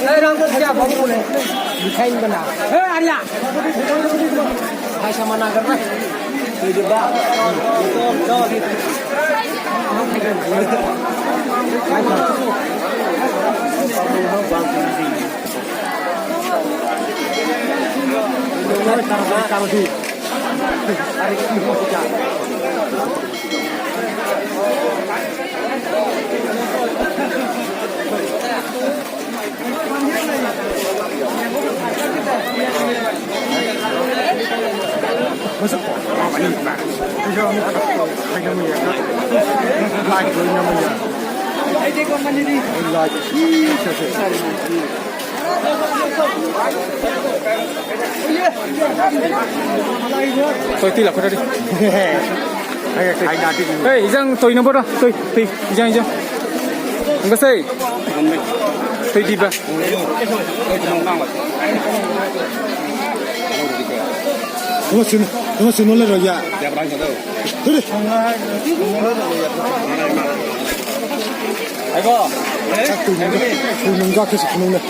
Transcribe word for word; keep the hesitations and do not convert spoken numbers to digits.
Hey, Ram, kau siapa? Bukan benar. Hey, Arya. Hai sama nagar na. Tujuh ba. Soi twi lakhwna di. Hey, ijang twi number da. Twi, twi, ijang, ijang. Enggak sei. Twi di ba. Tama sino, tama sino le roya. Tuli. Aibo. Twi nung ga kisi nung le.